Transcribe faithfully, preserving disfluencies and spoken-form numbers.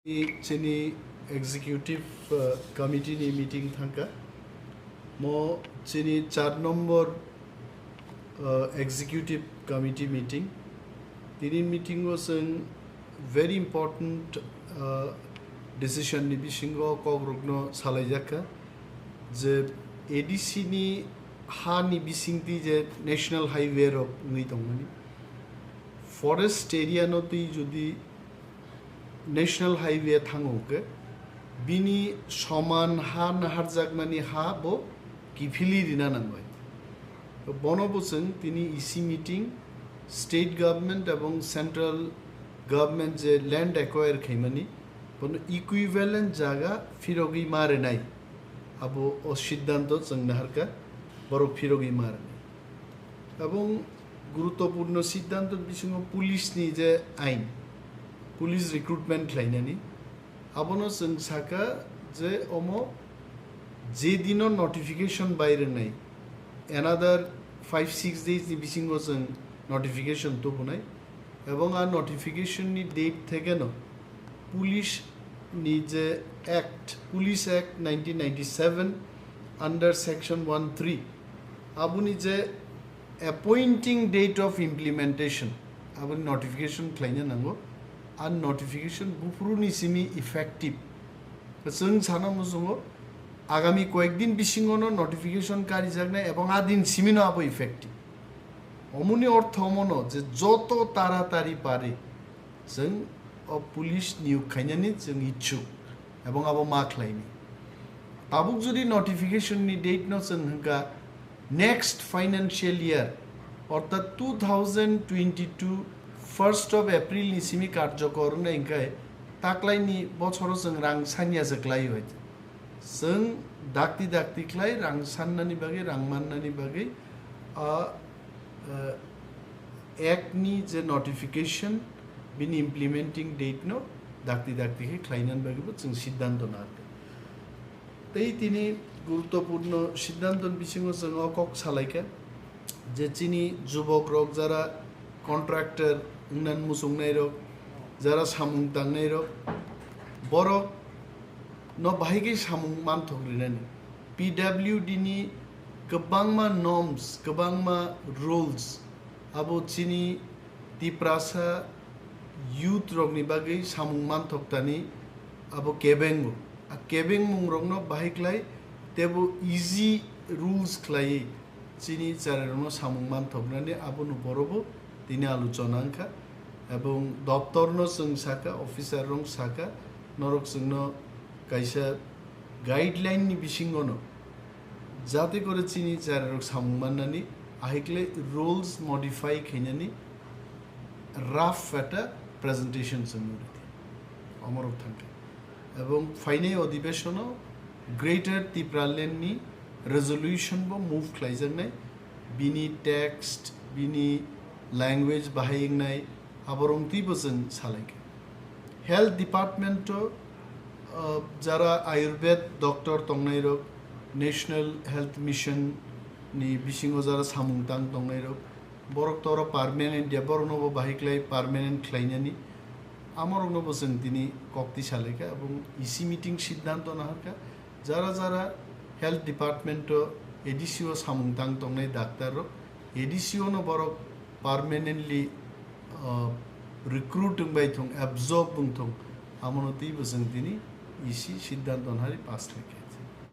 Chini executive, uh, committee ni meeting thangka. Mo chini char number, uh, executive committee meeting. Tini meeting o chwng very important, uh, decision ni bisingo kokrokno salaijakha je A D C ni ha ni bisingtwi je national highway rok wngwi tongmani. Forest area no twi jodi national highway thango hwnkhe bini soman ha naharjakmani ha bo kiphilwi rina nangbai. Bono bo chwng tini E C meeting, state government ebong central government je land acquire khaimani, bono equivalent jaga phirogwi ma rwnai, abo o siddhanto chwng naharkha, borok phirogwi ma rwnai. Ebong guruttopurno siddhanto bisingo police ni je ain, police recruitment khlainani, abono chwng saka je omo je dino notification bai rwnai, another five six days ni bisingo chwng notification tubunai, ebong a notification ni date thekeno police ni je act, Police Act nineteen ninety-seven under section one three, aboni je appointing date of implementation, aboni notification khlaina nango. A notification buphuru ni simi effective. Chwng sana muchungo agami koyek din bisingo no notification karijaknai ebong a din simi no abo effective. Omoni ortho omono je joto taratari pare chwng o police niyok khainani chwng ichuk ebong abo ma khlaini. Tabuk jodi notification ni date no chwng hwnkha next financial year, orthat two thousand twenty-two first of April ni simi karjokor wngna hwnkhe taklaini bochoro chwng rang sanya se klai bai. Chwng dakti dakti khlai rang sannani bagwi, rang mannani bagwi, a, a, act ni je notification, bini implementing date no dakti dakti khe khlainani bagwi bo chwng siddhanto narwkha. Tei tini guruttopurno siddhanto ni bisingo chwng o kok salaikha je chini jubok rok jara contractor wngnan muchungnai rok, jara samung tangnai rok, borok no bahai khe samung manthok rinani. P W D ni kwbangma norms, kwbangma rules, abo chini Tiprasa youth rokni bagwi samung manthok tani abo kebengo. A kebengmung rokno bahai khlai tebo easy rules khlaiwi chini cherairokno samung manthoknani abono borobo tini alochona wngkha. Ebong doptorno chwng sakha, officer rok sakha, norok chwngno kaisa guideline ni bisingono jate kore chini cherairok samung mannani, ahikle rules modify khainani rough ekta presentation chwng nukdi. Omorok thangkha. Ebong phainai odibeshono Greater Tipraland ni resolution bo move khlaijaknai, bini text, bini language bahai wngnai, aborok twibo chwng salaikha. Health department o, uh, jara Ayurved doctor tongnairok, National Health Mission ni bisingo jara samung tang tongnairok, borok toro permanent ya, borokno bo bahai khlai permanent khlainani, amorokno bo chwng tini kok twi salaikha, ebong E C meeting siddhanto naharkha, jara jara health department o A D C o samung tang tongnai doctor rok, A D C o no borok permanently, uh, recruit wngbai thung, absorb wng thung, amono twibo chwng tini E C siddhanto nahari pass khlaikha.